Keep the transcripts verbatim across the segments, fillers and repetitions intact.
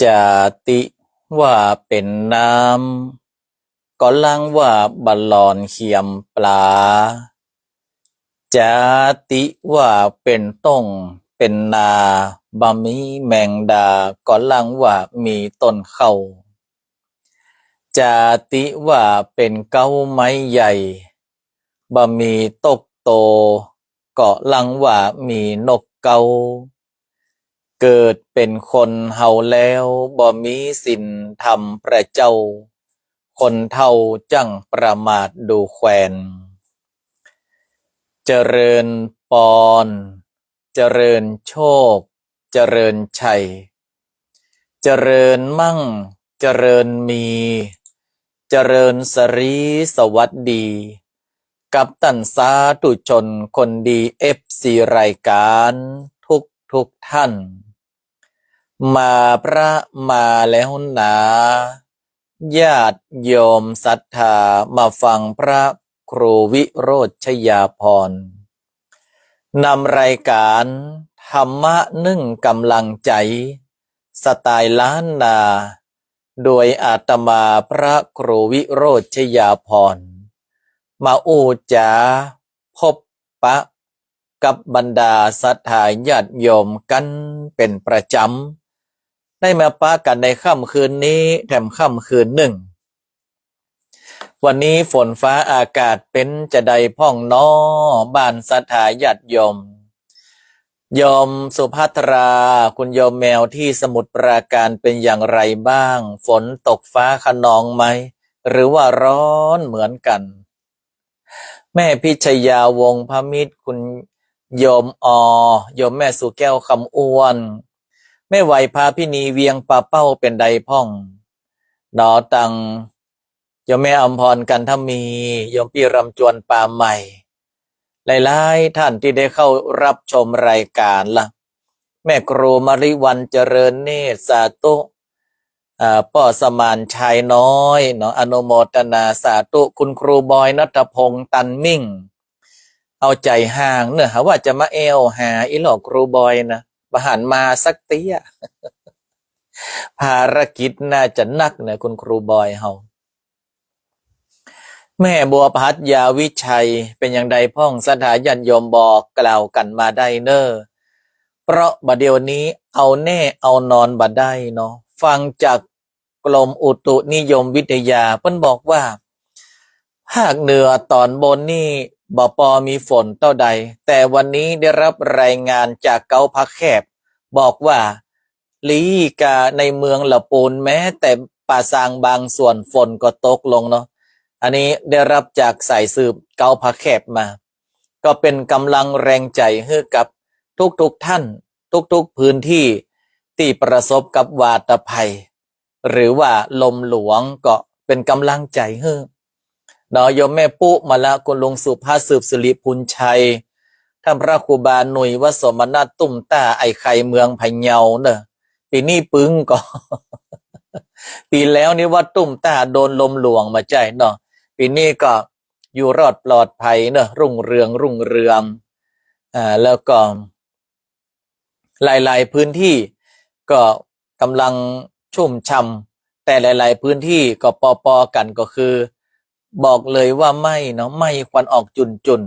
จาติว่าเป๋นน้ำ ก็ลังว่าบาลอนเขียมปลา จาติว่าเป๋นต้งเป๋นนา บ่มีแมงดา ก็ลังว่ามีต้นเข้า จาติว่าเป๋นเก๊าไม้ใหญ่ บ่มีตกโต ก็ลังว่ามีนกเก๊า เกิดเป๋นคนเฮาแล้ว บ่มีศีลธรรมพระเจ้า คนเฒ่าจั้งประมาทดูแควน เจริญปอน เจริญโชค เจริญชัย เจริญมั่ง เจริญมี เจริญสรีสวัสดี กับต้านสาธุชนคนดี เอฟซี รายก๋านทุกๆ ท่าน มาพระมาแล้วหนา ญาติโยมศรัทธามาฟังพระครูวิโรจน์ชยาภรณ์ นำรายก๋านธรรมะนึ่งกำลังใจ๋ สไตล์ล้านนา โดยอาตมาพระครูวิโรจน์ชยาภรณ์ มาอู้จ๋าพบปะกับบรรดาศรัทธาญาติโยมกั๋นเป๋นประจ๋ำ ได้มาปะกั๋นในค่ำคืนนี้แถมค่ำคืนนึ่ง วันนี้ฝนฟ้าอากาศเป๋นจาใดพ่องน้อ บ้านศรัทธาญาติโยม โยมสุภัทรา คุณโยมแมวที่สมุทรปราการเป๋นอย่างไรบ้าง ฝนตกฟ้าคะนองไหม หรือว่าร้อนเหมือนกั๋น แม่พิชยาวงศ์พมิตร คุณโยมออ โยมแม่สุแก้วคำอ้วน แม่ไหวพาพินีเวียงป่าเป้าเป๋นใดพ่อง หนอ ตัง โยมแม่อมพร กันทมี โยมปี้รำจวนป่าใหม่ หลายๆ ท่านตี้ได้เข้ารับชมรายก๋านละ แม่ครูมริวัลย์เจริญเนตร สาธุ อ่า ป้อสมานชายน้อยเนาะ อนุโมทนาสาธุ คุณครูบอยณัฐพงษ์ ตันมิ่ง เอาใจ๋ห่างเนาะ หาว่าจะมาแอ่วหาอี้หล่อครูบอยนะ บ่หันมาสักเตี้ย ภารกิจน่าจะหนักเนาะ คุณครูบอยเฮา แม่บัวพัด ยาวิชัย เป๋นอย่างใดพ่อง ศรัทธาญาติโยมบอกกล่าวกั๋นมาได้เน่อ เพราะบ่าเดี่ยวนี้เอาแน่เอานอนบ่ได้เนาะ ฟังจากกรมอุตุนิยมวิทยา เปิ้นบอกว่า ภาคเหนือต๋อนบนนี่บ่ปอมีฝนเต้าใด แต่วันนี้ได้รับรายงานจากเก๊าผาแขก บอกว่า ลี้กาในเมืองละปูน แม้แต่ป่าซางบางส่วนฝนก็ตกลงเนาะ อันนี้ได้รับจากสายสืบเก๊าผาแขกมา ก็เป๋นกำลังแรงใจ๋หื้อกับทุกๆ ท่าน ทุกๆ พื้นที่ตี้ประสบกับวาตภัย หรือว่าลมหลวง ก็เป๋นกำลังใจ๋หื้อ เนาะ โยมแม่ปุ๊มาละ คุณลุงสุภาพ สืบสิริพูนชัย ท่านพระครูบาหนุ่ย วัดสมณัฐ ตุ้มต้า ไอ้ไข่ เมืองพะเยาเน่อ ปี๋นี้ปึ้งก่อ ปี๋แล้วนี่วัดตุ้มต้าโดนลมหลวงมาใจ้เนาะ ปี๋นี้ก็อยู่รอดปลอดภัยเนาะ รุ่งเรือง รุ่งเรือง อ่า แล้วก็ หลายๆ พื้นที่ก็กำลังชุ่มฉ่ำ แต่หลายๆ พื้นที่ก็ปอๆ กั๋น ก็คือ บอกเลยว่าไหม้เนาะ ไหม้ควันออกจุ่น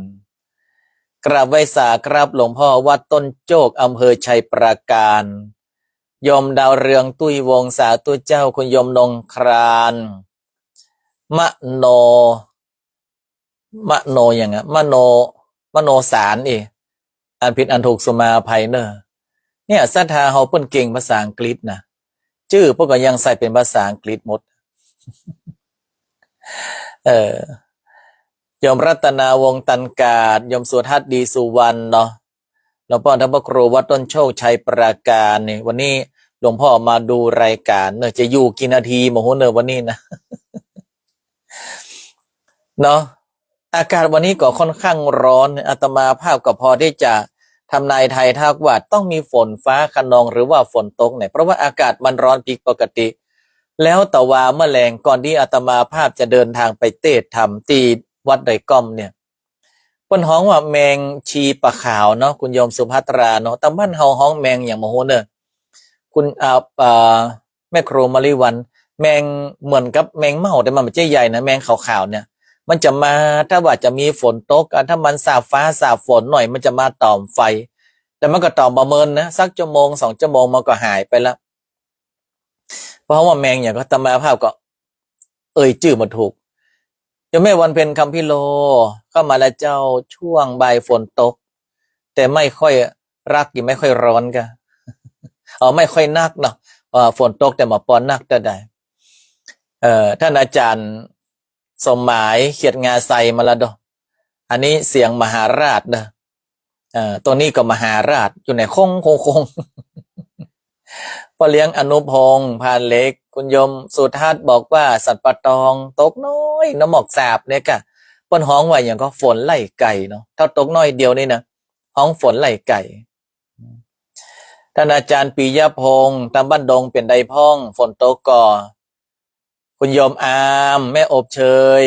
ๆ กราบไหว้สาครับหลวงพ่อ วัดต้นโจก อำเภอชัยปราการ โยมดาวเรือง ตุ้ยวงศ์ สาธุเจ้า คุณโยมนงคราน มโน มโนหยังอะ มโน มโนสาร เอ อ่านผิดอ่านถูกสุมาอภัยเน่อ เนี่ย ศรัทธาเฮาเปิ้นเก่งภาษาอังกฤษนะ จื้อเปิ้นก็ยังใส่เป๋นภาษาอังกฤษหมด เออ โยมรัตนาวงศ์ ตันกาด โยมสุทัศน์ ดีสุวรรณเนาะ หลวงพ่อท่านพระครูวัดต้นโชคชัยปราการนี่ วันนี้หลวงพ่อมาดูรายก๋านเน่อ จะอยู่กี่นาทีบ่ฮู้เน่อวันนี้นะ เนาะ อากาศวันนี้ก็ค่อนข้างร้อน อาตมาภาพก็พอที่จะทำนายทายทักว่าต้องมีฝนฟ้าคะนองหรือว่าฝนตกเนี่ย เพราะว่าอากาศมันร้อนผิดปกติ แล้วแต่ว่าเมื่อแลงก่อนตี้อาตมาภาพจะเดินทางไปเตสน์ธรรมตี้วัดดอยก้อมเนี่ย ปิ้นฮ้องว่าแมงชีปะขาวเนาะ คุณโยมสุภัทราเนาะ ตางบ้านเฮาฮ้องแมงหยังบ่ฮู้เน่อ คุณ อ่า อ่า แม่ครูมะลิวัลย์ แมงเหมือนกับแมงเม่า แต่มันบ่ใจ้ใหญ่นะ แมงขาวๆ เนี่ย มันจะมา ถ้าว่าจะมีฝนตก อ่ะ ถ้ามันสาบฟ้าสาบฝนหน่อย มันจะมาตอมไฟ แต่มันก็ตอมบ่เมินนะ สักชั่วโมงสองชั่วโมงมันก็หายไปละ เพราะว่าแมงหยังก็ อาตมาภาพก็เอ่ยจื้อบ่ถูก โยมแม่วันเพ็ญ คำพิโล เข้ามาแล้วเจ้า ช่วงบ่ายฝนตก แต่ไม่ค่อยฮัก ยังไม่ค่อยร้อนกา อ๋อ ไม่ค่อยฮักเนาะ เอ่อ ฝนตกแต่บ่ปอฮักเต้าใด เอ่อ ท่านอาจารย์สมหมาย เขียดงาไซมาแล้วเด้อ อันนี้เสียงมหาราชเด้อ เอ่อ ตรงนี้ก็มหาราช อยู่ในคงคงคง พ่อเลี้ยงอนุพงษ์ พานเหล็ก คุณโยมสุทัศน์บอกว่าสันป่าตองตกน้อย น้ำหมอกสาบเนี่ยกา เปิ้นฮ้องว่าหยังก็ฝนไล่ไก่เนาะ ถ้าตกน้อยเดียวนี่นะ ฮ้องฝนไล่ไก่ ท่านอาจารย์ปิยพงษ์ ตางบ้านดงเป๋นใดพ่อง ฝนตกก่อ คุณโยมอาม แม่อบเชย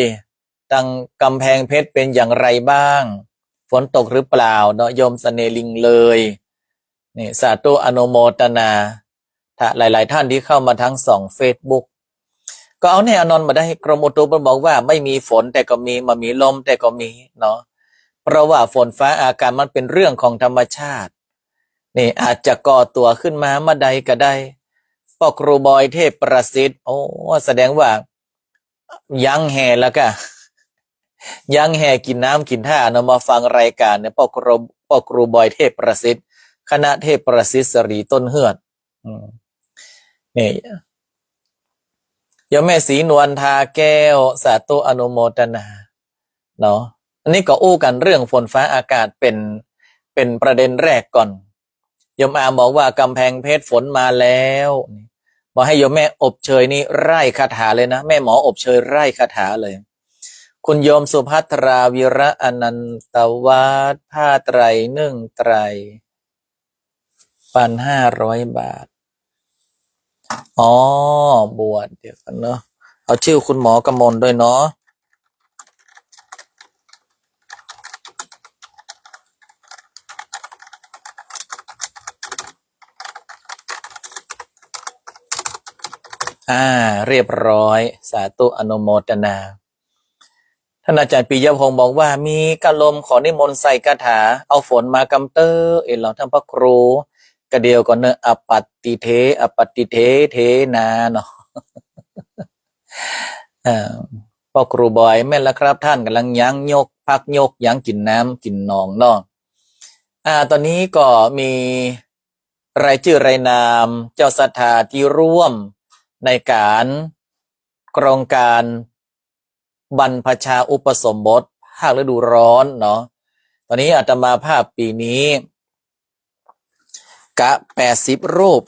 ตางก๋ำแพงเพชรเป็นอย่างไรบ้าง ฝนตกหรือเปล่าเนาะ โยมเสน่ห์ ลิงเลย นี่ สาธุอนุโมทนา ถ้าหลายๆ ท่านที่เข้ามาทั้งสองเฟซบุ๊ก ก็เอาแน่เอานอนบ่ได้ กรมอุตุมันบอกว่าไม่มีฝนแต่ก็มี บ่มีลมแต่ก็มีเนาะ เพราะว่าฝนฟ้าอากาศมันเป็นเรื่องของธรรมชาติ นี่อาจจะก่อตั๋วขึ้นมาเมื่อใดก็ได้ ป้อครูบอยเทพประสิทธิ์ โอ้ แสดงว่า ยั้งแห่แล้วกา ยั้งแห่กิ๋นน้ำกิ๋นท่าเนาะ มาฟังรายการเนี่ย ป้อครู ป้อครูบอยเทพประสิทธิ์ คณะเทพประสิทธิ์ศรีต้นเฮือด อืม นี่ โยมแม่ศรีนวล ทาแก้ว สาธุอนุโมทนา เนาะ อันนี้ก็อู้กั๋นเรื่องฝนฟ้าอากาศเป๋น เป๋นประเด็นแรกก่อน โยมอามบอกว่าก๋ำแพงเพชรฝนมาแล้ว บอกให้โยมแม่อบเชยนี่ร่ายคาถาเลยนะ แม่หมออบเชยร่ายคาถาเลย คุณโยมสุภัทรา วีระอนันตวัฒน์ ผ้าไตรนึ่งไตร ปันห้าร้อยบาท อ๋อ บวช เดี๋ยวก่อนเนาะ เอาจื้อคุณหมอกมลด้วยเนาะ อ่า เรียบร้อย สาธุอนุโมทนา ท่านอาจารย์ปิยพงษ์บอกว่า มีกาลมขอนิมนต์ใส่คาถา เอาฝนมากำเต๊อะ เอ๋เหล่าท่านพระครู กาเดียวก่อนเน่อ อปัตติเท อปัตติเท เทนา เนาะ อ่า ป้อครูบอย แม่นแล้วครับท่าน ก๋ำลังยั้งยก พักยก ยั้งกิ๋นน้ำกิ๋นหนองเนาะ อ่า ตอนนี้ก็มีรายจื้อรายนามเจ้าศรัทธาที่ร่วมในก๋านโครงก๋านบรรพชาอุปสมบทภาคฤดูร้อนเนาะ ตอนนี้อาตมาภาพปี๋นี้ กะแปดสิบรูป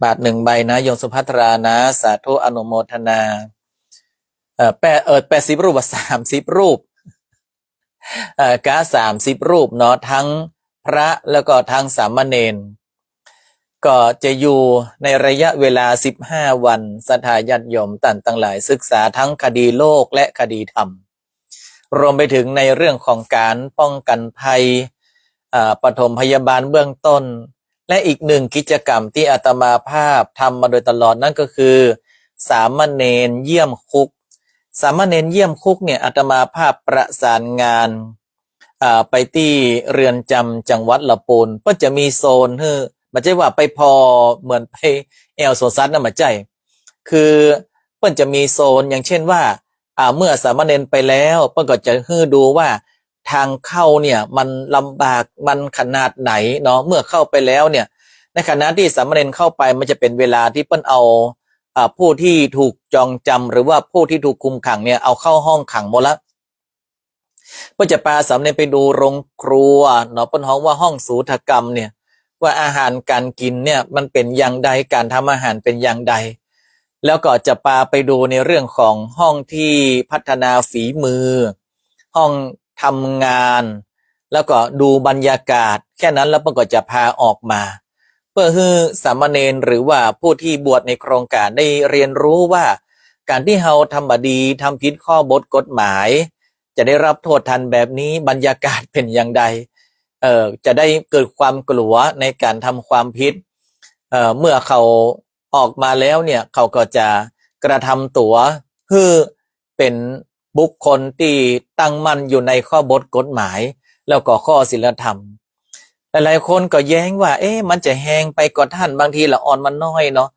บาทนึ่งใบนะ โยมสุภัทรานะ สาธุอนุโมทนา เอ่อ แปด เอ่อ แปดสิบรูป ว่า สามสิบรูป เอ่อ กะสามสิบรูปเนาะ ตึงพระแล้วก็ตึงสามเณร ก็จะอยู่ในระยะเวลาสิบห้าวัน ศรัทธาญาติโยมต้านตังหลาย ศึกษาตึงคดีโลกและคดีธรรม รวมไปถึงในเรื่องของก๋านป้องกั๋นภัย อ่า ปฐมพยาบาลเบื้องต้น และอีกนึ่งกิจกรรมตี้อาตมาภาพทำมาโดยตลอดนั้นก็คือ สามเณรเยี่ยมคุก สามเณรเยี่ยมคุกเนี่ย อาตมาภาพประสานงาน อ่า ไปตี้เรือนจำจังหวัดละปูน เปิ้นจะมีโซนหื้อ บ่ใจ้ว่าไปผ่อเหมือนไปแอ่วสวนสัตว์นะ บ่ใจ้ คือเปิ้นจะมีโซน อย่างเช่นว่า อ่า เมื่อสามเณรไปแล้ว เปิ้นก็จะหื้อดูว่าทางเข้าเนี่ยมันลำบาก มันขนาดไหนเนาะ เมื่อเข้าไปแล้วเนี่ย ในขณะตี้สามเณรเข้าไป มันจะเป๋นเวลาตี้เปิ้นเอา อ่า ผู้ตี้ถูกจองจำ หรือว่าผู้ตี้ถูกคุมขังเนี่ย เอาเข้าห้องขังหมดละ เปิ้นจะปาสามเณรไปดูโรงครัวเนาะ เปิ้นฮ้องว่าห้องสูตรกรรมเนี่ย ว่าอาหารก๋านกิ๋นเนี่ยมันเป๋นอย่างใด ก๋านทำอาหารเป๋นอย่างใด แล้วก็จะปาไปดูในเรื่องของห้องตี้พัฒนาฝีมือ ห้องทำงาน แล้วก็ดูบรรยากาศ แค่นั้นแล้วเปิ้นก็จะปาออกมา เปื้อหื้อสามเณรหรือว่าผู้ตี้บวชในโครงก๋านได้เรียนรู้ว่า ก๋านตี้เฮาทำบ่ดี ทำผิดข้อบทกฎหมาย จะได้รับโต้ษทันแบบนี้ บรรยากาศเป๋นอย่างใด เอ่อ จะได้เกิดความกลัวในก๋านทำความผิด เอ่อ เมื่อเขาออกมาแล้วเนี่ย เขาก็จะกระทำตั๋วหื้อเป๋นบุคคลตี้ตั้งมั่นอยู่ในข้อบทกฎหมาย แล้วก็ข้อศีลธรรม หลายๆ คนก็แย้งว่า เอ๊ะ มันจะแฮงไปก่อต้าน บางทีละอ่อนมันน้อยเนาะ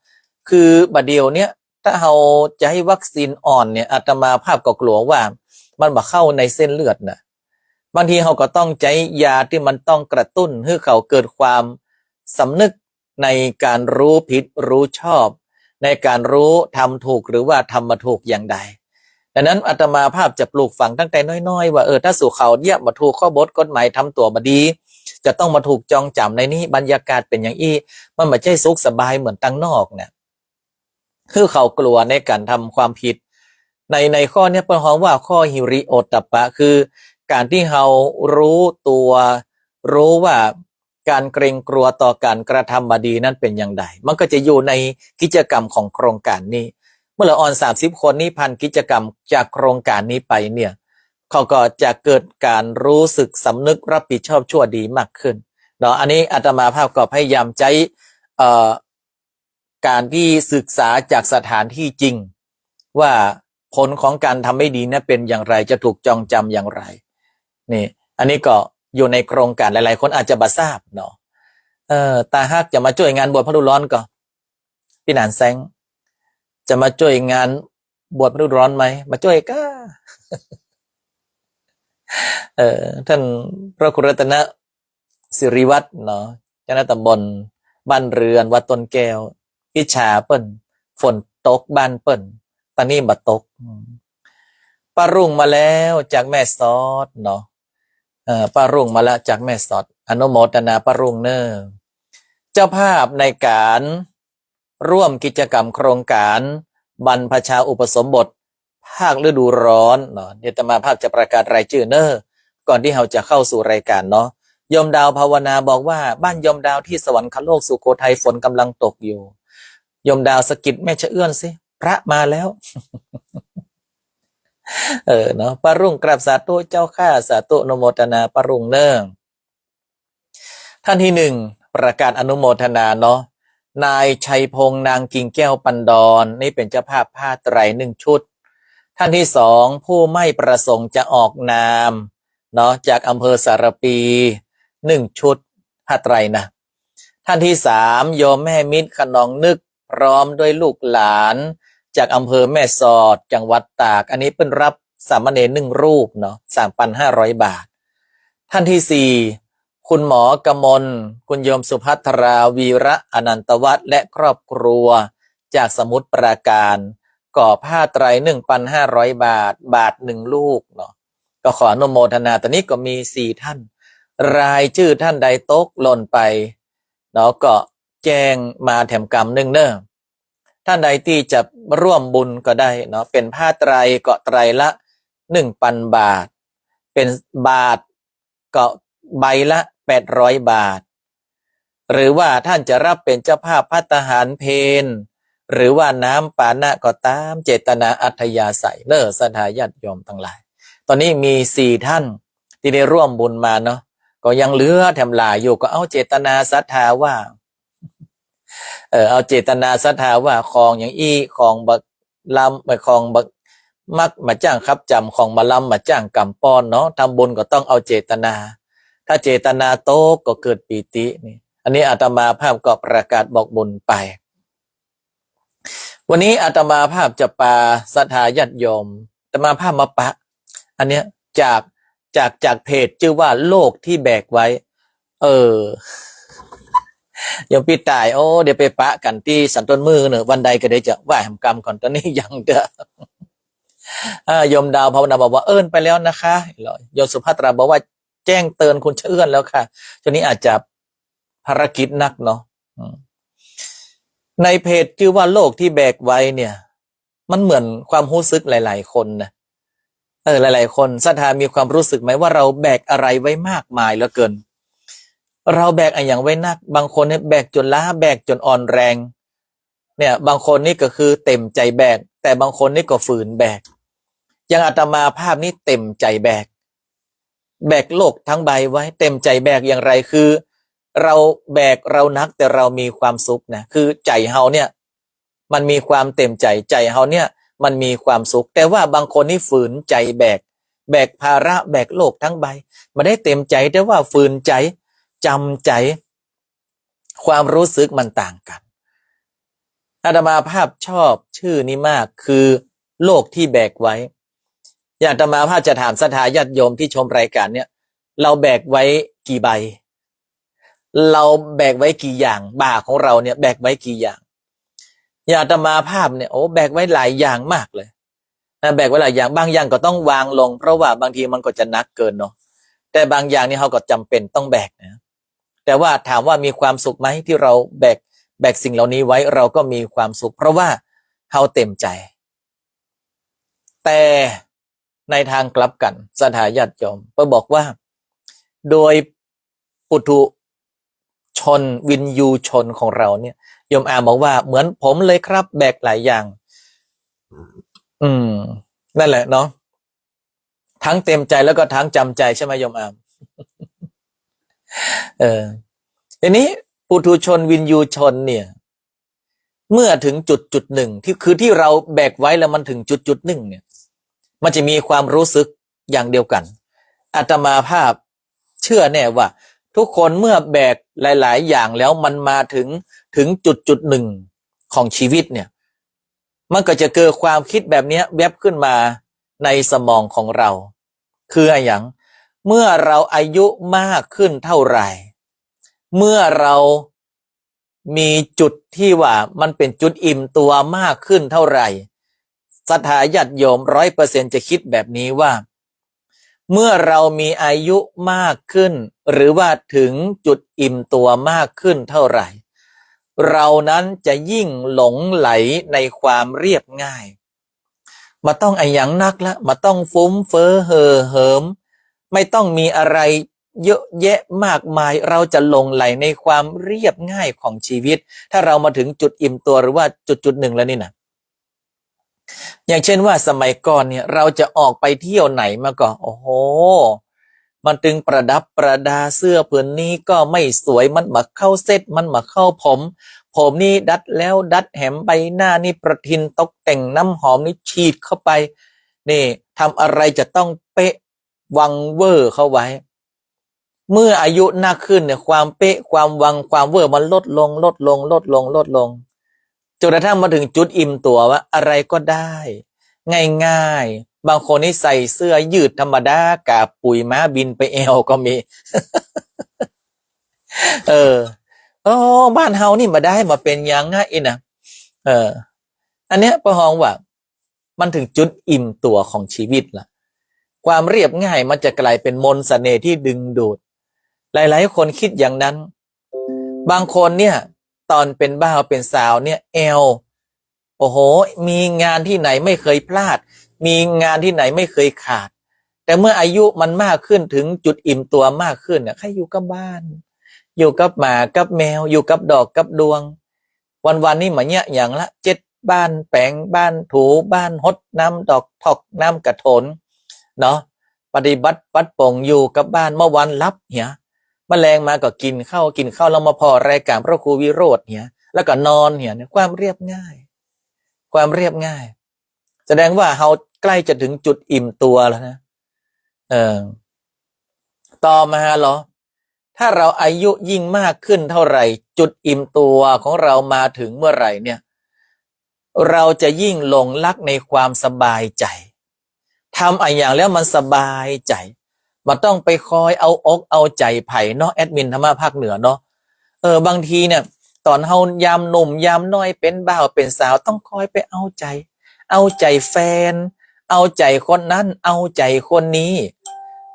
คือบ่าเดี่ยวเนี้ย ถ้าเฮาจะหื้อวัคซีนอ่อนเนี่ย อาตมาภาพก็กลัวว่ามันบ่เข้าในเส้นเลือดนะ บางทีเฮาก็ต้องใจ๊ยาตี้มันต้องกระตุ้นหื้อเขาเกิดความสำนึกในก๋านฮู้ผิดฮู้ชอบ ในก๋านฮู้ทำถูกหรือว่าทำบ่ถูกอย่างใด ดังนั้นอาตมาภาพจะปลูกฝังตั้งแต่น้อยๆ ว่า เออ ถ้าสูเขาเยียะบ่ถูกข้อบทกฎหมาย ทำตั๋วบ่ดี จะต้องมาถูกจองจ๋ำในนี้ บรรยากาศเป๋นอย่างอี้ มันบ่ใจ้สุขสบายเหมือนตังนอกเนี่ย หื้อเขากลัวในก๋านทำความผิด ใน ในข้อเนี้ยเปิ้นฮ้องว่าข้อหิริโอตตัปปะ คือก๋านตี้เฮาฮู้ตั๋ว ฮู้ว่าก๋านเกรงกลัวต่อก๋านกระทำบ่ดีนั้นเป๋นอย่างใด มันก็จะอยู่ในกิจกรรมของโครงก๋านนี้ เมื่อละอ่อนสามสิบคนนี้ผ่านกิจกรรมจากโครงก๋านนี้ไปเนี่ย เขาก็จะเกิดก๋านฮู้สึกสำนึกรับผิดชอบชั่วดีมากขึ้นเนาะ อันนี้อาตมาภาพก็พยายามใจ๊ เอ่อ ก๋านตี้ศึกษาจากสถานตี้จริง ว่าผลของก๋านทำไม่ดีนั้นเป๋นอย่างไร จะถูกจองจ๋ำอย่างไร นี่ อันนี้ก็อยู่ในโครงก๋าน หลายๆ คนอาจจะบ่ทราบเนาะ เออ ตาฮักจะมาจ้วยงานบวชพระฤดูร้อนก่อ ปี้หนานแซ้ง จะมาจ้วยงานบวชพระฤดูร้อนไหม มาจ้วยก้า เออ ต้านพระครูรัตนสิริวัฒน์เนาะ เจ้าคณะตำบลบ้านเรือนวัดต้นแก้ว อิจฉาเปิ้น ฝนตกบ้านเปิ้น ตานี้บ่ตก อืม ป้ารุ่งมาแล้วจากแม่สอดเนาะ เอ่อ ป้ารุ่งมาแล้วจากแม่สอด อนุโมทนาป้ารุ่งเน่อ เจ้าภาพในก๋าน ร่วมกิจกรรมโครงก๋านบรรพชาอุปสมบทภาคฤดูร้อนเนาะ เดี๋ยวอาตมาภาพจะประกาศรายจื้อเน่อ ก่อนตี้เฮาจะเข้าสู่รายก๋านเนาะ โยมดาวภาวนาบอกว่า บ้านโยมดาวที่สวรรคโลกสุโขทัยฝนกำลังตกอยู่ โยมดาวสะกิดแม่ชะเอื้อนสิ พระมาแล้ว เออเนาะ ป้ารุ่งกราบสาธุเจ้าข้า สาธุอนุโมทนาป้ารุ่งเน่อ ท่านที่หนึ่ง ประกาศอนุโมทนาเนาะ นายชัยพงษ์ นางกิ่งแก้ว ปันดอน นี่เป๋นเจ้าภาพผ้าไตรหนึ่งชุด ท่านที่สอง ผู้ไม่ประสงค์จะออกนามเนาะ จากอำเภอสารภี หนึ่งชุดผ้าไตรนะ ท่านที่สาม โยมแม่มิตร ขนองนึก พร้อมด้วยลูกหลาน จากอำเภอแม่สอด จังหวัดตาก อันนี้เปิ้นรับสามเณรหนึ่งรูปเนาะ สามพันห้าร้อยบาท ท่านที่สี่ คุณหมอกมล คุณโยมสุภัทรา วีระอนันตวัฒน์ และครอบครัว จากสมุทรปราการ ก็ผ้าไตรหนึ่งพันห้าร้อยบาท บาทหนึ่งลูกเนาะ ก็ขออนุโมทนา ตอนนี้ก็มีสี่ท่าน รายจื้อท่านใดตกหล่นไปเนาะ ก็แจ้งมาแถมกำนึ่งเน่อ ท่านใดตี้จะร่วมบุญก็ได้เนาะ เป๋นผ้าไตรก็ไตรละหนึ่งพันบาท เป๋นบาทก็ใบละแปดร้อยบาท หรือว่าท่านจะรับเป๋นเจ้าภาพภัตตาหารเพล หรือว่าน้ำปานะก็ต๋าม เจตนาอัธยาศัยเน่อ ศรัทธาญาติโยมตังหลาย ตอนนี้มีสี่ท่านตี้ได้ร่วมบุญมาเนาะ ก็ยังเหลือแถมหลายอยู่ ก็เอาเจตนาศรัทธาว่า เออ เอาเจตนาศรัทธาว่า ของอย่างอี้ ของบ่ล้ำ เอ่อ ของบ่มักบ่จ้างขับจ๋ำ ของบ่ล้ำบ่จ้างกำป้อนเนาะ ทำบุญก็ต้องเอาเจตนา ถ้าเจตนาตกก็เกิดปีตินี่ อันนี้อาตมาภาพก็ประกาศบอกบุญไป วันนี้อาตมาภาพจะปาศรัทธาญาติโยม อาตมาภาพมาปะ อันเนี้ยจาก จาก จากเพจจื้อว่าโลกที่แบกไว้ เออ โยมปี้ต่าย โอ้ เดี๋ยวไปปะกั๋นตี้สันต้นมื้อเน่อ วันใดก็เดี๋ยวจะว่าแหมกำก่อน ตอนนี้ยังเต๊อะ อ่า โยมดาวภาวนาบอกว่า เอิ้นไปแล้วนะคะ โยมสุภัทราบอกว่า แจ้งเตือนคุณชะเอื้อนแล้วค่ะ ช่วงนี้อาจจะภารกิจหนักเนาะ อืม ในเพจจื้อว่าโลกที่แบกไว้เนี่ย มันเหมือนความฮู้สึกหลายๆ คนนะ เออ หลายๆ คนศรัทธามีความรู้สึกไหมว่าเราแบกอะไรไว้มากมายเหลือเกิน เราแบกอะหยังไว้นัก บางคนเนี่ยแบกจ๋นล้า แบกจ๋นอ่อนแรง เนี่ย บางคนนี่ก็คือเต็มใจ๋แบก แต่บางคนนี่ก็ฝืนแบก อย่างอาตมาภาพนี้เต็มใจ๋แบก แบกโลกตึงใบไว้ เต็มใจ๋แบกอย่างไร คือ เฮาแบกเฮาหนัก แต่เฮามีความสุขนะ คือใจ๋เฮาเนี่ย มันมีความเต็มใจ๋ ใจ๋เฮาเนี่ย มันมีความสุข แต่ว่าบางคนนี่ฝืนใจ๋แบก แบกภาระ แบกโลกตึงใบ บ่ได้เต็มใจ๋ แต่ว่าฝืนใจ๋ จ๋ำใจ๋ ความรู้สึกมันต่างกั๋น อาตมาภาพชอบจื้อนี้มาก คือ โลกตี้แบกไว้ อย่างอาตมาภาพจะถามศรัทธาญาติโยมตี้ชมรายก๋านเนี่ย เฮาแบกไว้กี่ใบ เฮาแบกไว้กี่อย่าง บ่าของเฮาเนี่ยแบกไว้กี่อย่าง อย่างอาตมาภาพเนี่ย โอ้ แบกไว้หลายอย่างมากเลยนะ แบกไว้หลายอย่าง บางอย่างก็ต้องวางลง เพราะว่าบางทีมันก็จะหนักเกินเนาะ แต่บางอย่างนี่เฮาก็จ๋ำเป๋นต้องแบกนะ แต่ว่าถามว่ามีความสุขไหม ตี้เฮาแบก แบกสิ่งเหล่านี้ไว้ เฮาก็มีความสุข เพราะว่าเฮาเต็มใจ๋ แต่ในตางกลับกั๋น ศรัทธาญาติโยม เปิ้นบอกว่า โดยปุถุชน วิญญูชนของเฮาเนี่ย โยมอาบอกว่า เหมือนผมเลยครับ แบกหลายอย่าง อืม นั่นแหละเนาะ ตึงเต็มใจ๋แล้วก็ตึงจ๋ำใจ๋ใช่ไหมโยมอา เออ ทีนี้ปุถุชน วิญญูชนเนี่ย เมื่อถึงจุดจุดหนึ่ง ตี้ คือตี้เฮาแบกไว้แล้วมันถึงจุดจุดหนึ่งเนี่ย มันจะมีความรู้สึกอย่างเดียวกั๋น อาตมาภาพเจื้อแน่ว่า ทุกคนเมื่อแบกหลายๆ อย่างแล้วมันมาถึง ถึงจุดจุดหนึ่งของชีวิตเนี่ย มันก็จะเกิดความกึ๊ดแบบเนี้ยแว็บขึ้นมาในสมองของเฮา คืออะหยัง เมื่อเฮาอายุมากขึ้นเท่าไหร่ เมื่อเฮา มีจุดตี้ว่ามันเป๋นจุดอิ่มตั๋วมากขึ้นเท่าไหร่ ศรัทธาญาติโยมร้อยเปอร์เซ็นต์จะกึ๊ดแบบนี้ว่า เมื่อเฮามีอายุมากขึ้น หรือว่าถึงจุดอิ่มตั๋วมากขึ้นเท่าไหร่ เฮานั้นจะยิ่งหลงใหลในความเรียบง่าย บ่ต้องอะหยังนักละ บ่ต้องฟุ่มเฟือยเห่อเหิม บ่ต้องมีอะไร เยอะแยะมากมาย เฮาจะหลงใหลในความเรียบง่ายของชีวิต ถ้าเฮามาถึงจุดอิ่มตั๋วหรือว่าจุดจุดหนึ่งแล้วนี่นะ อย่างเช่นว่าสมัยก่อนเนี่ย เฮาจะออกไปเที่ยวไหนมาก็ โอ้โห มันตึงประดับประดา เสื้อผืนนี้ก็ไม่สวย มันบ่เข้าเซ็ต มันบ่เข้าผม ผมนี่ดัดแล้วดัดแหม ใบหน้านี่ประทินตกแต่ง น้ำหอมนี่ฉีดเข้าไป นี่ทำอะไรจะต้องเป๊ะ วังเว่อเข้าไว้ เมื่ออายุนักขึ้นเนี่ย ความเป๊ะ ความวัง ความเว่อมันลดลง ลดลง ลดลง ลดลง จ๋นกระทั่งมาถึงจุดอิ่มตั๋วว่าอะไรก็ได้ ง่ายๆ บางคนนี่ใส่เสื้อยืดธรรมดา ก๋าปุ๋ยม้าบินไปแอ่วก็มี เออ โอ้ บ้านเฮานี่บ่ได้ บ่เป๋นหยังอะอินะ เออ อันเนี้ยเปิ้นฮ้องว่า มันถึงจุดอิ่มตั๋วของชีวิตละ ความเรียบง่ายมันจะกลายเป๋นมนต์เสน่ห์ที่ดึงดูด หลายๆ คนกึ๊ดอย่างนั้น บางคนเนี่ย ต๋อนเป๋นบ่าวเป๋นสาวเนี่ย แอ่ว โอ้โห มีงานตี้ไหนไม่เคยพลาด มีงานตี้ไหนไม่เคยขาด แต่เมื่ออายุมันมากขึ้น ถึงจุดอิ่มตั๋วมากขึ้นเนี่ย ใค่อยู่กับบ้าน อยู่กับหมากับแมว อยู่กับดอกกับดวง วันๆ นี่บ่เยียะหยังละ เจ็ดบ้าน แป๋งบ้าน ถูบ้าน ฮดน้ำดอก ถอกน้ำกระโถน เนาะ ปฏิบัติปลอดโปร่ง อยู่กับบ้าน เมื่อวันหลับเหีย เมื่อแลงมาก็กิ๋นข้าว กิ๋นข้าวแล้วมาผ่อรายก๋านพระครูวิโรจน์เหีย แล้วก็นอนเหีย เนี่ย ความเรียบง่าย ความเรียบง่าย แสดงว่าเฮาใก้จะถึงจุดอิ่มตั๋วแล้วนะ เออ ต่อมาเหรอ ถ้าเฮาอายุยิ่งมากขึ้นเท่าไหร่ จุดอิ่มตั๋วของเฮามาถึงเมื่อไหร่เนี่ย เฮาจะยิ่งหลงรักในความสบายใจ๋ ทำอะหยังแล้วมันสบายใจ๋ บ่ต้องไปคอยเอาอกเอาใจ๋ใผเนาะ แอดมินธรรมะภาคเหนือเนาะ เออ บางทีเนี่ย ต๋อนเฮายามหนุ่มยามน้อย เป๋นบ่าวเป๋นสาว ต้องคอยไปเอาใจ๋ เอาใจ๋แฟน เอาใจ๋คนนั้น เอาใจ๋คนนี้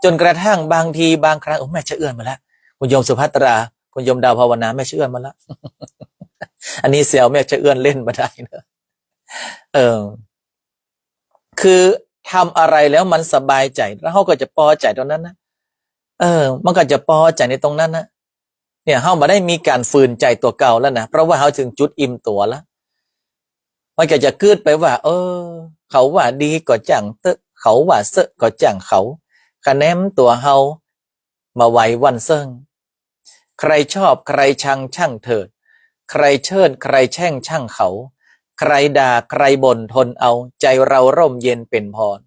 จ๋นกระทั่งบางทีบางครั้ง โอ้ แม่ชะเอื้อนมาแล้ว คุณโยมสุภัตรา คุณโยมดาวภาวนา แม่ชะเอื้อนมาแล้ว อันนี้แซวแม่ชะเอื้อนเล่นบ่ได้เนอะ เออ คือทำอะไรแล้วมันสบายใจ๋ แล้วเฮาก็จะปอใจ๋ตรงนั้นนะ เออ มันก็จะปอใจ๋ในตรงนั้นนะ เนี่ย เฮาบ่ได้มีก๋านฝืนใจ๋ตั๋วเก่าแล้วนะ เพราะว่าเฮาถึงจุดอิ่มตั๋วแล้ว มันก็จะกึ๊ดไปว่า เออ เขาว่าดีก็จ้างเต๊อะ เขาว่าเซอะก็จ้างเขา คะแนนตั๋วเฮามาไว้วันเซิ่ง ใครชอบใครชังช่างเถิด ใครเชิดใครแช่งช่างเขา ใครด่าใครบ่นทนเอา ใจเราร่มเย็นเป๋นพร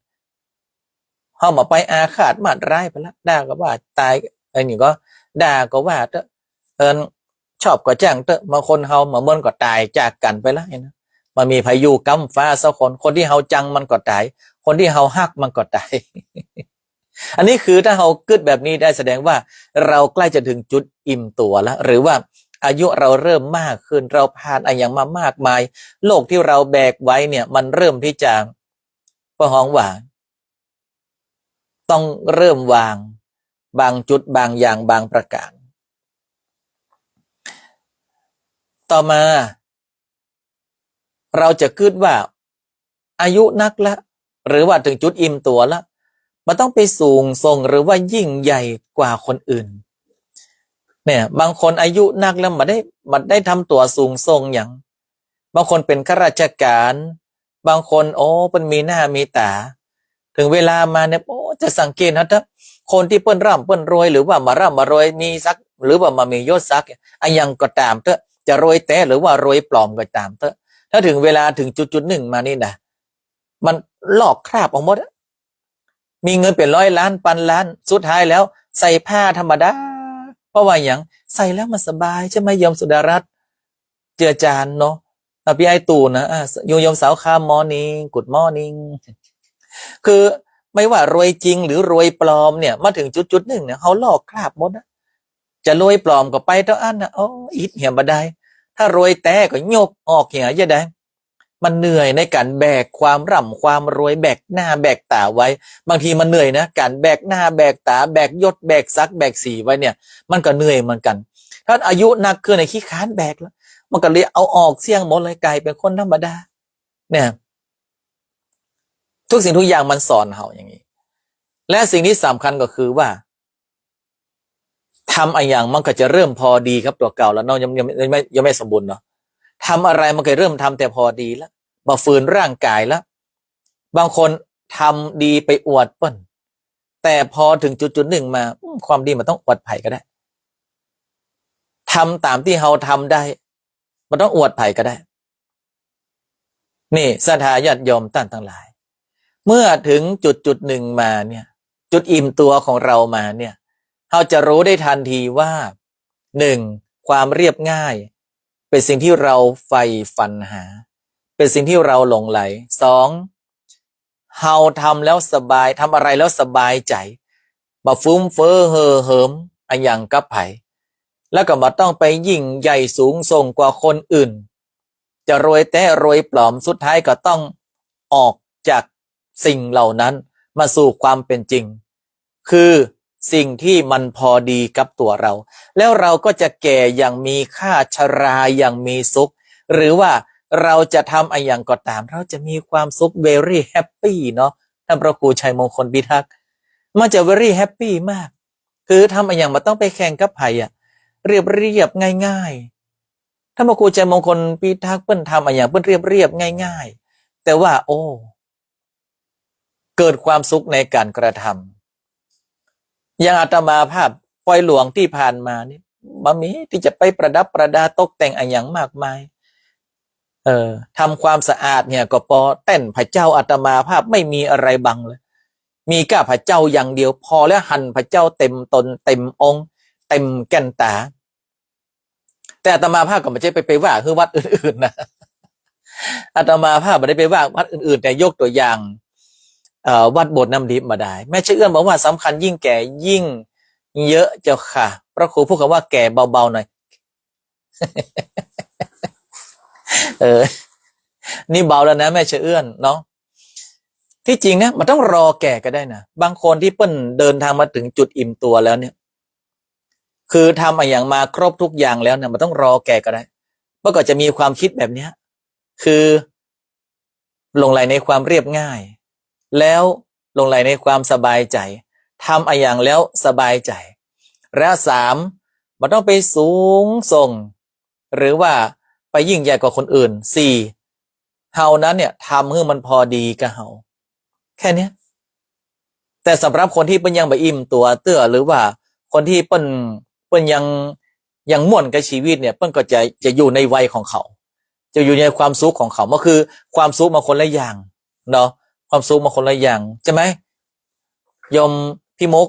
เฮาบ่ไปอาฆาตมาดร้ายไปละ ด่าก็ว่าต๋าย อันนี้ก็ ด่าก็ว่าเต๊อะ เอิ้น ชอบก็จ้างเต๊อะ บางคนเฮาบ่ม่วนก็ต๋ายจากกั๋นไปละนะ บ่มีใผอยู่ก๊ำฟ้าสักคน คนตี้เฮาจังมันก็ต๋าย คนตี้เฮาฮักมันก็ต๋าย อันนี้คือถ้าเฮากึ๊ดแบบนี้ได้แสดงว่าเราใกล้จะถึงจุดอิ่มตั๋วแล้ว หรือว่าอายุเราเริ่มมากขึ้น เราผ่านอะหยังมามากมาย โลกที่เราแบกไว้เนี่ยมันเริ่มที่จะ เปิ้นฮ้องว่า ต้องเริ่มวาง บางจุดบางอย่างบางประก๋าน ต่อมา เราจะกึ๊ดว่าอายุนักละ หรือว่าถึงจุดอิ่มตั๋วละ บ่ต้องไปสูงส่งหรือว่ายิ่งใหญ่กว่าคนอื่น เนี่ย บางคนอายุนักแล้วบ่ได้ บ่ได้ทำตั๋วสูงส่งหยัง บางคนเป๋นข้าราชก๋าน บางคน โอ้ เปิ้นมีหน้ามีต๋า ถึงเวลามาเนี่ย โอ้ จะสังเกตนะ ถ้าคนตี้เปิ้นร่ำเปิ้นรวย หรือว่าบ่ร่ำบ่รวย มีศักดิ์ หรือว่าบ่มียศศักดิ์ อะหยังก็ต๋ามเต๊อะ จะรวยแต๊หรือว่ารวยปลอมก็ต๋ามเต๊อะ ถ้าถึงเวลาถึงจุดๆ นึ่งมานี่นะ มันลอกคราบออกหมดอะ มีเงินเป๋นร้อยล้าน ปันล้าน สุดท้ายแล้วใส่ผ้าธรรมดา เพราะว่าหยัง ใส่แล้วมันสบาย ใช่ไหม โยมสุดารัตน์ เจือจานเนาะ อ่ะ ปี้อ้ายตู่นะ อ่ะ โยม โยมสาวคำ morning good morning คือไม่ว่ารวยจริงหรือรวยปลอมเนี่ย มาถึงจุดๆ นึ่งเนี่ย เฮาลอกคราบหมดอะ จะรวยปลอมก็ไปเต้าอั้นนะ โอ้ อิดเหียบ่ได้ ถ้ารวยแต๊ก็ยกออกเหียจะได้ มันเหนื่อยในก๋านแบกความร่ำความรวย แบกหน้าแบกต๋าไว้ บางทีมันเหนื่อยนะ ก๋านแบกหน้าแบกต๋า แบกยศแบกศักดิ์แบกศรีไว้เนี่ย มันก็เหนื่อยเหมือนกั๋น ถ้าอายุนักขึ้นเนี่ยขี้คร้านแบกแล้ว มันก็เลยเอาออกเสี้ยงหมดเลย ก๋ายเป๋นคนธรรมดา เนี่ย ทุกสิ่งทุกอย่างมันสอนเฮาอย่างนี้ และสิ่งที่สำคัญก็คือว่า ทำอะหยังมันก็จะเริ่มพอดีกับตั๋วเก่าแล้วเนาะ ยัง ยัง ยังไม่ ยังไม่สมบูรณ์เนาะ ทำอะไรมันก็เริ่มทำแต่พอดีแล้ว บ่ฝืนร่างก๋ายแล้ว บางคนทำดีไปอวดเปิ้น แต่พอถึงจุดๆ นึ่งมา อืม ความดีบ่ต้องอวดใผก็ได้ ทำต๋ามตี้เฮาทำได้ บ่ต้องอวดใผก็ได้ นี่ศรัทธาญาติโยมต้านตังหลาย เมื่อถึงจุดๆ นึ่งมาเนี่ย จุดอิ่มตั๋วของเรามาเนี่ย เฮาจะรู้ได้ทันทีว่า นึ่ง ความเรียบง่าย เป๋นสิ่งที่เราใฝ่ฝันหา เป๋นสิ่งที่เราหลงใหล สอง เฮาทำแล้วสบาย ทำอะไรแล้วสบายใจ๋ บ่ฟุ่มเฟ้อเห่อเหิมอะหยังกับใผ แล้วก็บ่ต้องไปยิ่งใหญ่สูงส่งกว่าคนอื่น จะรวยแต๊รวยปลอม สุดท้ายก็ต้องออกจากสิ่งเหล่านั้นมาสู่ความเป๋นจริง คือสิ่งที่มันพอดีกับตั๋วเรา แล้วเราก็จะแก่อย่างมีค่า ชราอย่างมีสุข หรือว่าเราจะทำอะหยังก็ต๋าม เราจะมีความสุข very happy เนาะ ต้านพระครูชัยมงคลพิทักษ์ มันจะ very happy มาก คือทำอะหยังบ่ต้องไปแข่งกับใผอะ เรียบๆ ง่ายๆ ต้านพระครูชัยมงคลพิทักษ์เปิ้นทำอะหยังเปิ้นเรียบๆ ง่ายๆ แต่ว่า โอ้ เกิดความสุขในก๋านกระทำ อย่างอาตมาภาพ ปอยหลวงตี้ผ่านมานี่ บ่มีตี้จะไปประดับประดาตกแต่งอะหยังมากมาย เออ ทำความสะอาดเนี่ยก็ปอ แต้นพระเจ้าอาตมาภาพไม่มีอะไรบังเลย มีก้าพระเจ้าอย่างเดียว ปอแล้วหันพระเจ้าเต็มต๋นเต็มองค์ เต็มแก่นต๋า แต่อาตมาภาพก็บ่ใจ้ไป ไปว่าหื้อวัดอื่นๆ นะ อาตมาภาพบ่ได้ไปว่าวัดอื่นๆ แต่ยกตั๋วอย่าง เอ่อ วัดโบสถ์น้ำดิบมาได้ แม่ชีเอื้อนบอกว่าสำคัญยิ่งแก่ยิ่งเยอะเจ้าค่ะ พระครูพูดกำว่าแก่เบาๆ หน่อย เออ นี่เบาแล้วนะแม่ชีเอื้อนเนาะ ตี้จริงนะ บ่ต้องรอแก่ก็ได้นะ บางคนตี้เปิ้นเดินทางมาถึงจุดอิ่มตั๋วแล้วเนี่ย คือทำอะหยังมาครบทุกอย่างแล้วเนี่ย บ่ต้องรอแก่ก็ได้ เปิ้นก็จะมีความคิดแบบเนี้ย คือหลงใหลในความเรียบง่าย แล้วหลงใหลในความสบายใจ๋ ทำอะหยังแล้วสบายใจ๋ และสาม บ่ต้องไปสูงส่ง หรือว่าไปยิ่งใหญ่กว่าคนอื่น สี่ เฮานั้นเนี่ยทำหื้อมันพอดีกับเฮา แค่เนี้ย แต่สำหรับคนตี้เปิ้นยังบ่อิ่มตั๋วเตื้อ หรือว่าคนตี้เปิ้น เปิ้นยัง ยังม่วนกับชีวิตเนี่ย เปิ้นก็จะ จะอยู่ในวัยของเขา จะอยู่ในความสุขของเขา มันคือความสุขมันคนละอย่างเนาะ ความสุขมันคนละอย่าง ใช่ไหม โยมพี่มุก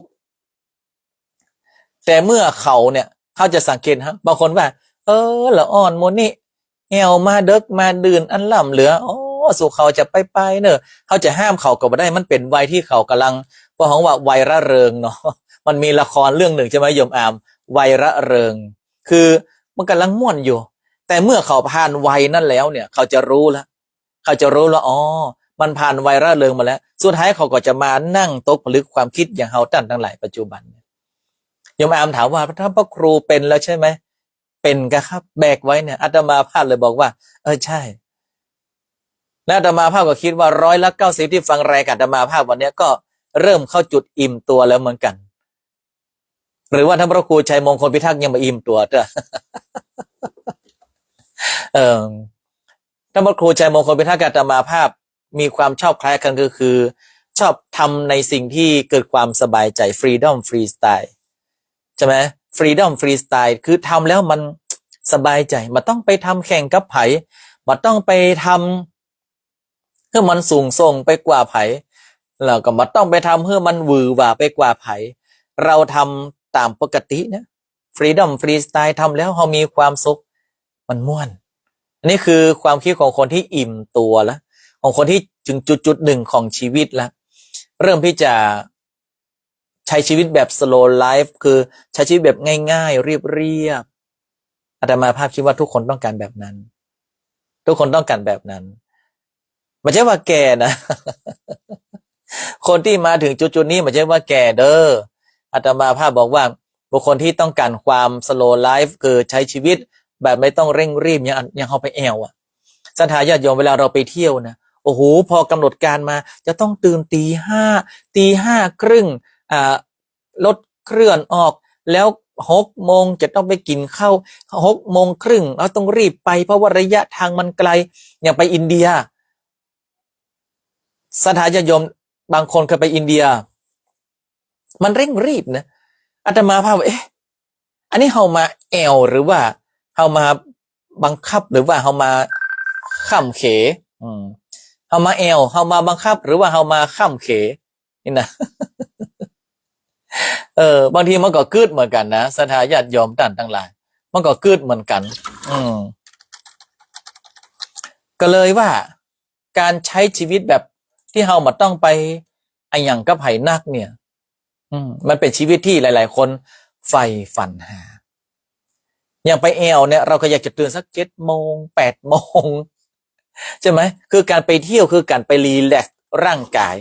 แต่เมื่อเขาเนี่ย เฮาจะสังเกตฮะ บางคนว่า เออ ละอ่อนหมู่นี้ แอ่วมาเดิ็กมาดื่นอันล้ำเหลือ โอ้ สู่เขาจะไปไปเน่อ เฮาจะห้ามเขาก็บ่ได้ มันเป๋นวัยตี้เขาก่ำลัง เพราะฮ้องว่าวัยร่าเริงเนาะ มันมีละครเรื่องหนึ่งใช่ไหมโยมอาม วัยร่าเริง คือมันก่ำลังม่วนอยู่ แต่เมื่อเขาผ่านวัยนั้นแล้วเนี่ย เขาจะรู้ละ เขาจะรู้ละ อ๋อ มันผ่านวัยร่าเริงมาแล้ว สุดท้ายเขาก็จะมานั่งตกผลึกความกึ๊ดอย่างเฮาต้านตังหลายปัจจุบันเนี่ย โยมอามถามว่า ท่านพระครูเป๋นแล้วใช่ไหม เป๋นกะครับ แบกไว้เนี่ย อาตมาภาพเลยบอกว่า เออ ใช่ และอาตมาภาพก็กึ๊ดว่าร้อยละเก้าสิบตี้ฟังรายการอาตมาภาพวันเนี้ยก็เริ่มเข้าจุดอิ่มตั๋วแล้วเหมือนกั๋น หรือว่าท่านพระครูชัยมงคลพิทักษ์ยังบ่อิ่มตั๋วเตื้อ เออ ท่านพระครูชัยมงคลพิทักษ์กับอาตมาภาพมีความชอบคล้ายกั๋น ก็คือชอบทำในสิ่งที่เกิดความสบายใจ๋ freedom freestyle ใช่ไหม freedom freestyle คือทำแล้วมันสบายใจ๋ บ่ต้องไปทำแข่งกับใผ บ่ต้องไปทำหื้อมันสูงส่งไปกว่าใผ แล้วก็บ่ต้องไปทำหื้อมันหวือหวาไปกว่าใผ เราทำต๋ามปกติเนี่ย freedom freestyle ทำแล้วเฮามีความสุข มันม่วน อันนี้คือความกึ๊ดของคนตี้อิ่มตั๋วละ ของคนตี้ถึงจุดๆ หนึ่งของชีวิตละ เริ่มตี้จะใช้ชีวิตแบบ slow life คือใช้ชีวิตแบบง่ายๆ เรียบๆ อาตมาภาพกึ๊ดว่าทุกคนต้องการแบบนั้น ทุกคนต้องการแบบนั้น บ่ใจ้ว่าแก่นะ คนตี้มาถึงจุดๆ นี้บ่ใจ้ว่าแก่เด้อ อาตมาภาพบอกว่าบุคคลตี้ต้องการความ slow life คือใช้ชีวิตแบบไม่ต้องเร่งรีบ อย่าง อย่างเฮาไปแอ่วอะ ศรัทธาญาติโยม เวลาเราไปเที่ยวนะ โอ้โห พอกำหนดการมา จะต้องตื่นตีห้า ตีห้าครึ่ง อ่า รถเคลื่อนออก แล้วหกโมงจะต้องไปกิ๋นข้าว หกโมงครึ่ง แล้วต้องรีบไป เพราะว่าระยะทางมันไกล อย่างไปอินเดีย ศรัทธาญาติโยมบางคนเคยไปอินเดีย มันเร่งรีบนะ อาตมาภาพว่า เอ๊ะ อันนี้เฮามาแอ่วหรือว่าเฮามาบังคับ หรือว่าเฮามาข่ำเข อืม เฮามาแอ่ว เฮามาบังคับ หรือว่าเฮามาข่ำเข นี่นะ เออ บางทีมันก็กึ๊ดเหมือนกั๋นนะ ศรัทธาญาติโยมต้านตังหลาย มันก็กึ๊ดเหมือนกั๋น อืม ก็เลยว่า ก๋านใจ๊ชีวิตแบบตี้เฮาบ่ต้องไปอะหยังกับใผนักเนี่ย อืม มันเป๋นชีวิตตี้หลายๆ คนใฝ่ฝันหา อย่างไปแอ่วเนี่ย เราก็อยากจะตื่นสักเจ็ดโมง แปดโมง ใช่ไหม คือก๋านไปเที่ยว คือก๋านไปรีแลกซ์ร่างก๋าย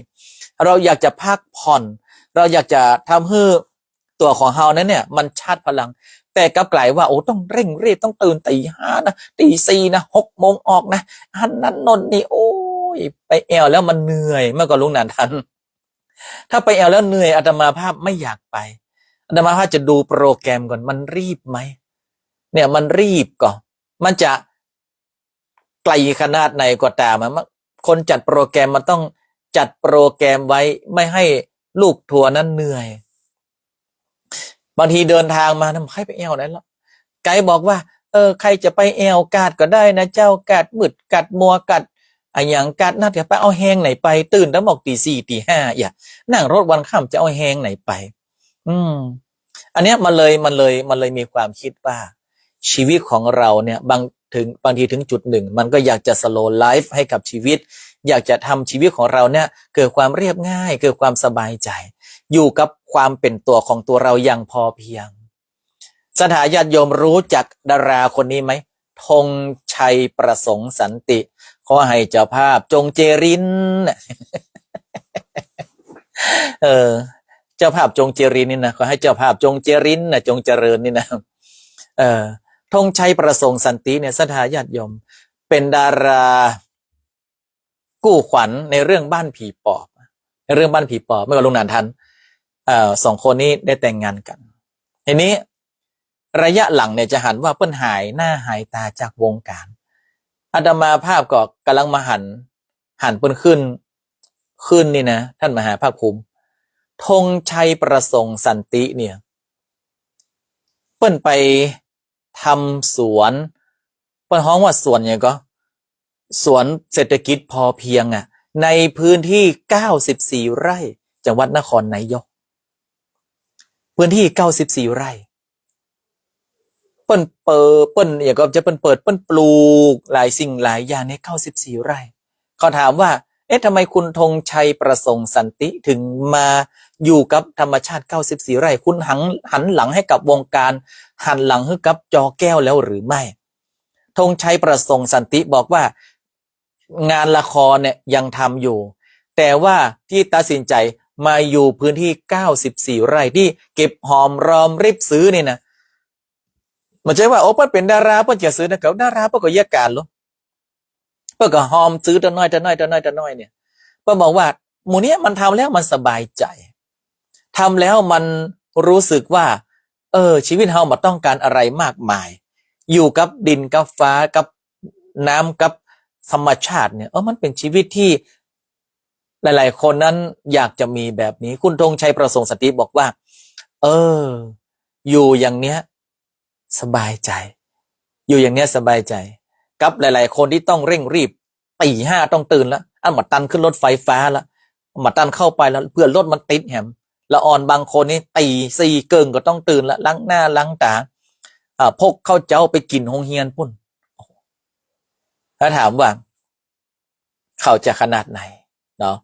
เราอยากจะพักผ่อน เราอยากจะทำหื้อ ตั๋วของเฮานั้นเนี่ยมันชาร์จพลัง แต่กลับกลายว่า โอ้ ต้องเร่งรีบ ต้องตื่นตีห้านะ ตีสี่นะ หกโมงออกนะ อันนั้นโน่นนี่ โอ้ย ไปแอ่วแล้วมันเหนื่อย เมื่อก่อนลุงหนานทัน ถ้าไปแอ่วแล้วเหนื่อย อาตมาภาพไม่อยากไป อาตมาภาพจะดูโปรแกรมก่อน มันรีบไหม เนี่ย มันรีบก่อ มันจะ ไกลขนาดไหนก็ต๋ามอะ มัน คนจัดโปรแกรมมันต้องจัดโปรแกรมไว้ไม่ให้ลูกทัวร์นั้นเหนื่อย บางทีเดินทางมานะ ใค่ไปแอ่วไหนละ ไกด์บอกว่า เออ ใครจะไปแอ่วกาดก็ได้นะเจ้า กาดมืด กาดมัว กาดอะหยัง กาดนัด จะไปเอาแฮงไหนไป ตื่นตั้งหมดตีสี่ ตีห้า อย่า นั่งรถวันค่ำจะเอาแฮงไหนไป อืม อันเนี้ยมันเลย มันเลย มันเลยมีความกึ๊ดว่า ชีวิตของเราเนี่ย บาง ถึง บางทีถึงจุดหนึ่ง มันก็อยากจะ slow life ให้กับชีวิต อยากจะทำชีวิตของเราเนี่ย เกิดความเรียบง่าย เกิดความสบายใจ๋ อยู่กับความเป๋นตั๋วของตั๋วเราอย่างพอเพียง ศรัทธาญาติโยมรู้จักดาราคนนี้ไหม ธงชัยประสงค์สันติ ขอหื้อเจ้าภาพจงเจริญ เออ เจ้าภาพจงเจริญนี่นะ ขอหื้อเจ้าภาพจงเจริญนะ จงเจริญนี่นะ เออ ธงชัยประสงค์สันติเนี่ย ศรัทธาญาติโยม เป๋นดารา กู้ขวัญในเรื่องบ้านผีปอบ ในเรื่องบ้านผีปอบ เมื่อก่อนลุงหนานทัน เอ่อ สองคนนี้ได้แต่งงานกั๋น ทีนี้ระยะหลังเนี่ยจะหันว่าเปิ้นหายหน้าหายต๋าจากวงก๋าน อาตมาภาพก็ก่ำลังมาหัน หันเปิ้นขึ้น ขึ้นนี่นะ ต้านมหาภาคภูมิ ธงชัยประสงค์สันติเนี่ย เปิ้นไปทำสวน เปิ้นฮ้องว่าสวนหยังก่อ สวนเศรษฐกิจพอเพียงอะ ในพื้นที่เก้าสิบสี่ไร่ จังหวัดนครนายก พื้นที่เก้าสิบสี่ไร่ เปิ้นเปิด เปิ้น อย่างก็จะเปิ้นเปิด เปิ้นปลูกหลายสิ่งหลายอย่างในเก้าสิบสี่ไร่ เขาถามว่า เอ๊ะ ทำไมคุณธงชัยประสงค์สันติถึงมาอยู่กับธรรมชาติเก้าสิบสี่ไร่ คุณหัน หันหลังให้กับวงการ หันหลังให้กับจอแก้วแล้วหรือไม่ ธงชัยประสงค์สันติบอกว่า งานละครเนี่ยยังทำอยู่ แต่ว่าตี้ตัดสินใจ๋มาอยู่พื้นที่เก้าสิบสี่ไร่ ตี้เก็บหอมรอมริบซื้อนี่นะ บ่ใจ้ว่า โอ้ เปิ้นเป๋นดาราเปิ้นจะซื้อนะ ก็ดาราเปิ้นก็เยียะก๋านลง เปิ้นก็หอมซื้อตะน้อย ตะน้อย ตะน้อย ตะน้อยเนี่ย เปิ้นบอกว่า หมู่เนี้ยมันทำแล้วมันสบายใจ๋ ทำแล้วมันรู้สึกว่า เออ ชีวิตเฮาบ่ต้องการอะไรมากมาย อยู่กับดินกับฟ้ากับน้ำกับธรรมชาติเนี่ย เออ มันเป๋นชีวิตตี้หลายๆ คนนั้นอยากจะมีแบบนี้ คุณธงชัยประสงค์สันติบอกว่า เออ อยู่อย่างเนี้ยสบายใจ๋ อยู่อย่างเนี้ยสบายใจ๋ กับหลายๆ คนตี้ต้องเร่งรีบ ตี๋ห้าต้องตื่นละ อันบ่ตันขึ้นรถไฟฟ้าละ บ่ตันเข้าไปละ เปื้อรถมันติดแหม ละอ่อนบางคนนี่ตี๋สี่เกิ่งก็ต้องตื่นละ ล้างหน้าล้างต๋า อ่า พกข้าวเจ๊าไปกิ๋นโฮงเฮียนปู้น ถ้าถามว่า เขาจะขนาดไหนเนาะ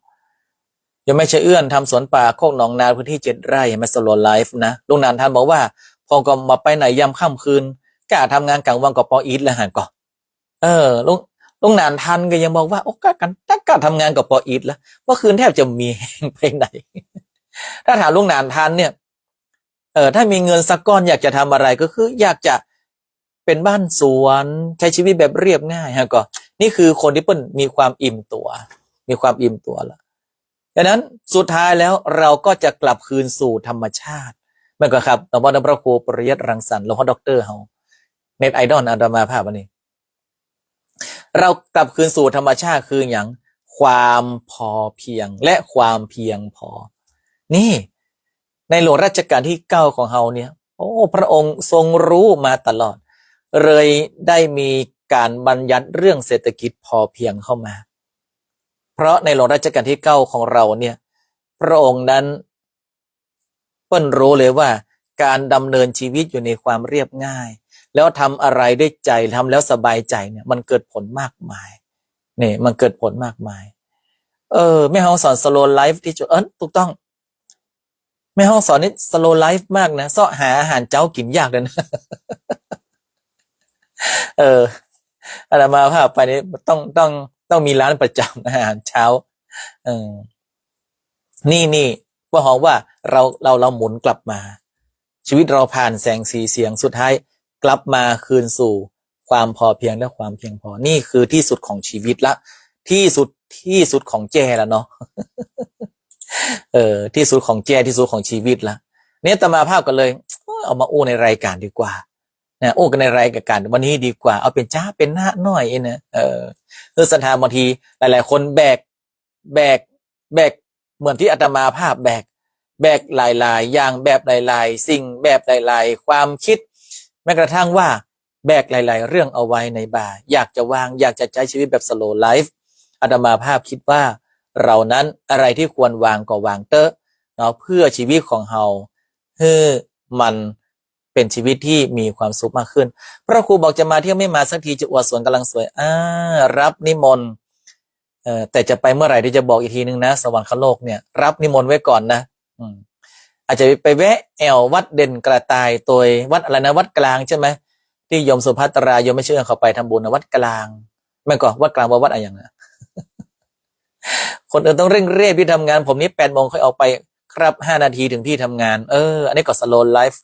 โยมแม่ชะเอื้อนทำสวนป่าโคกหนองนาพื้นที่เจ็ดไร่ เห็นไหม slow life นะ ลุงหนานทันบอกว่า ผมก็บ่ไปไหนยามค่ำคืน ก้าทำงานกลางวันก็ปออิดแล้วหันก่อ เออ ลุง ลุงหนานทันก็ยังบอกว่า โอ้ ก้ากั๋น ก้าทำงานก็ปออิดแล้ว เมื่อคืนแทบจะบ่มีแฮงไปไหน ถ้าถามลุงหนานทันเนี่ย เออ ถ้ามีเงินสักก้อนอยากจะทำอะไร ก็คืออยากจะเป๋นบ้านสวน ใช้ชีวิตแบบเรียบง่ายฮะ ก็นี่คือคนตี้เปิ้นมีความอิ่มตั๋ว มีความอิ่มตั๋วละ ฉะนั้นสุดท้ายแล้วเราก็จะกลับคืนสู่ธรรมชาติ แม่นก่อครับ หลวงพ่อพระครูปริยัติรังสรรค์ หลวงพ่อด็อกเตอร์เฮา เน็ตไอดอลอาตมาภาพอันนี้ เรากลับคืนสู่ธรรมชาติคือหยัง ความพอเพียงและความเพียงพอ นี่ ในหลวงรัชกาลตี้เก้าของเฮาเนี่ย โอ้ พระองค์ทรงรู้มาตลอด เลยได้มีการบัญญัติเรื่องเศรษฐกิจพอเพียงเข้ามา เพราะในหลวงรัชกาลตี้เก้าของเราเนี่ย พระองค์นั้น เปิ้นรู้เลยว่าการดำเนินชีวิตอยู่ในความเรียบง่าย แล้วทำอะไรด้วยใจ๋ ทำแล้วสบายใจ๋เนี่ย มันเกิดผลมากมาย นี่ มันเกิดผลมากมาย เออ แม่ฮ่องสอน slow life ตี้จุด เออ ถูกต้อง แม่ฮ่องสอนนี่ slow life มากนะ เซาะหาอาหารเจ๊ากิ๋นยากเลยนะ เออ อาตมาภาพไปนี่ต้อง ต้อง ต้องมีร้านประจำอาหารเช้า เออ นี่ นี่ เปิ้นฮ้องว่าเรา เรา เราหมุนกลับมา ชีวิตเราผ่านแสงสีเสียง สุดท้ายกลับมาคืนสู่ความพอเพียงและความเพียงพอ นี่คือตี้สุดของชีวิตละ ตี้สุด ตี้สุดของแจ้ละเนาะ เออ ตี้สุดของแจ้ ตี้สุดของชีวิตละ เนี่ยอาตมาภาพก็เลย เอ้ย เอามาอู้ในรายการดีกว่า นะ อู้กั๋นในรายการวันนี้ดีกว่า เอาเป๋นจ๊าเป๋นน้าหน่อยนะ เออ คือศรัทธาบางทีหลายๆ คนแบก แบก แบกเหมือนตี้อาตมาภาพแบก แบกหลายๆ อย่าง แบบหลายๆ สิ่ง แบบหลายๆ ความคิด แม้กระทั่งว่าแบกหลายๆ เรื่องเอาไว้ในบ่า อยากจะวาง อยากจะใช้ชีวิตแบบ slow life อาตมาภาพคิดว่าเรานั้นอะไรตี้ควรวางก็วางเต๊อะเนาะ เพื่อชีวิตของเฮา หื้อมันเป๋นชีวิตตี้มีความสุขมากขึ้น พระครูบอกจะมาเที่ยวไม่มาสักที จะอวดสวนก๋ำลังสวย อ่า รับนิมนต์ เอ่อ แต่จะไปเมื่อไหร่เดี๋ยวจะบอกอีกทีนึงนะ สวรรคโลกเนี่ย รับนิมนต์ไว้ก่อนนะ อืม อาจจะไปแวะแอ่ววัดเด่นกระต่ายตวย วัดอะไรนะ วัดกลางใจ้ไหม ตี้โยมสุภัตรา โยมแม่ชะเอื้อนเขาไปทำบุญนะ วัดกลาง แม่นก่อ วัดกลางว่าวัดอะหยังนะ คนอื่นต้องเร่งรีบไปทำงาน ผมนี่แปดโมงค่อยออกไปครับ ห้านาทีถึงที่ทำงาน เออ อันนี้ก็ slow life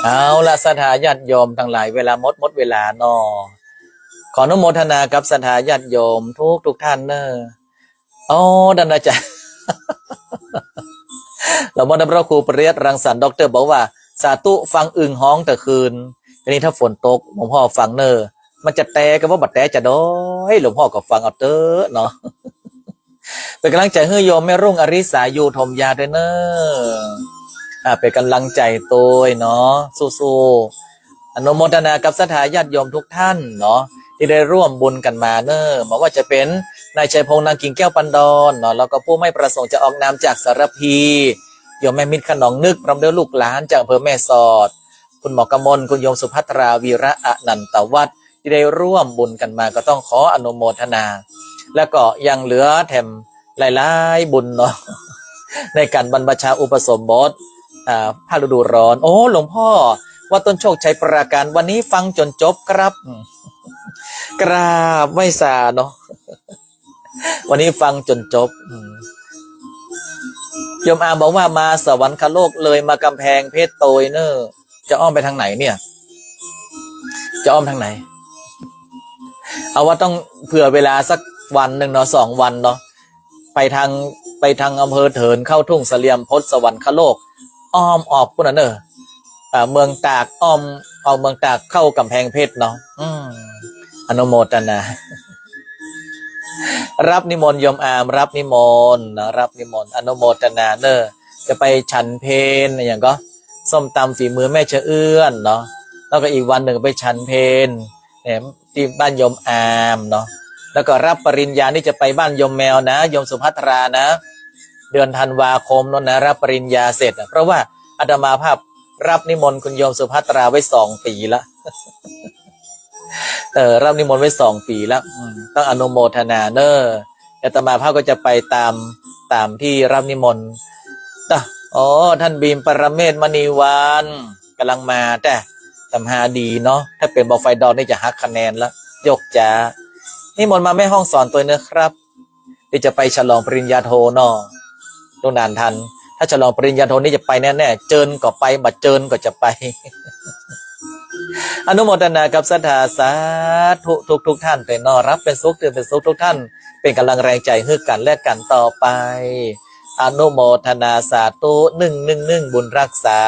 เอาละ ศรัทธาญาติโยมตังหลาย เวลาหมด หมดเวลาเนาะ ขออนุโมทนากับศรัทธาญาติโยมทุกทุกท่านเนอะ อ๋อ ท่านอาจารย์ หลวงพ่อพระครูปริยัติรังสรรค์ ด็อกเตอร์ บอกว่า สาธุฟังอึ่งฮ้องแต่คืน ทีนี้ถ้าฝนตกหลวงพ่อฟังเน่อ มันจะแต๊กะว่าบ่แต๊จะดอย หลวงพ่อก็ฟังเอาเต๊อะเนาะ เป๋นก๋ำลังใจ๋หื้อโยมแม่รุ่งอริสาอยู่ถมยาด้วยเน่อ อ่า เป๋นก๋ำลังใจ๋ตวยเนาะ สู้ๆ อนุโมทนากับศรัทธาญาติโยมทุกท่านเนาะ ตี้ได้ร่วมบุญกั๋นมาเน่อ บ่ว่าจะเป๋นนายชัยพงษ์ นางกิ่งแก้ว ปันดอนเนาะ แล้วก็ผู้ไม่ประสงค์จะออกนามจากสารภี โยมแม่มิตร ขนองนึก พร้อมด้วยลูกหลานจากอำเภอแม่สอด คุณหมอกมล คุณโยมสุภัทรา วีระอนันตวัฒน์ ตี้ได้ร่วมบุญกั๋นมา ก็ต้องขออนุโมทนา แล้วก็ยังเหลือแถมหลายๆ บุญเนาะ ในก๋านบรรพชาอุปสมบท อ่า ภาคฤดูร้อน โอ้ หลวงพ่อ วัดต้นโชคชัยปราการ วันนี้ฟังจ๋นจบครับ กราบไหว้สาเนาะ วันนี้ฟังจ๋นจบ อืม โยมอามบอกว่ามาสวรรคโลกเลยมากำแพงเพชรตวยเน่อ จะอ้อมไปทางไหนเนี่ย จะอ้อมทางไหน เอาว่าต้องเผื่อเวลาสักวันนึ่งเนาะ สองวันเนาะ ไปทาง ไปทางอำเภอเถิน เข้าทุ่งเสลี่ยมพด สวรรคโลก อ้อมออกปู๊นน่ะเน่อ อ่า เมืองตาก อ้อมออกเมืองตากเข้ากำแพงเพชรเนาะ อืม อนุโมทนา รับนิมนต์โยมอาม รับนิมนต์นะ รับนิมนต์ อนุโมทนาเน่อ จะไปฉันเพล อะหยังก็ ส้มตำฝีมือแม่ชะเอื้อนเนาะ แล้วก็อีกวันนึ่งไปฉันเพลเนี่ย ตี้บ้านโยมอามเนาะ แล้วก็รับปริญญานี่จะไปบ้านโยมแมวนะ โยมสุภัทรานะ เดือนธันวาคมโน้นนะ รับปริญญาเสร็จอะ เพราะว่าอาตมาภาพรับนิมนต์คุณโยมสุภัทราไว้สองปี๋ละ เออ รับนิมนต์ไว้สองปี๋ละ อืม ต้องอนุโมทนาเน่อ อาตมาภาพก็จะไปตาม ตามตี้รับนิมนต์ ตะ อ๋อ ท่านบีม ปรเมศ มณีวรรณ ก๋ำลังมา แต่ตำฮาดีเนาะ ถ้าเป๋นบ่อไฟดอนนี่จะหักคะแนนละ ยกจ๊า นิมนต์มาแม่ฮ่องสอนตวยเน่อครับ ตี้จะไปฉลองปริญญาโทเนาะ ลูกหลานตัน ถ้าฉลองปริญญาโทนี่จะไปแน่ๆ เจิญก็ไป บ่เจิญก็จะไป อนุโมทนากับศรัทธา สาธุทุกๆ ท่านตวยเนาะ รับเป๋นสุข ตื่นเป๋นสุขทุกท่าน เป๋นก๋ำลังแรงใจ๋หื้อกั๋นและกั๋นต่อไป อนุโมทนาสาธุ นึ่งนึ่งนึ่ง บุญรักษา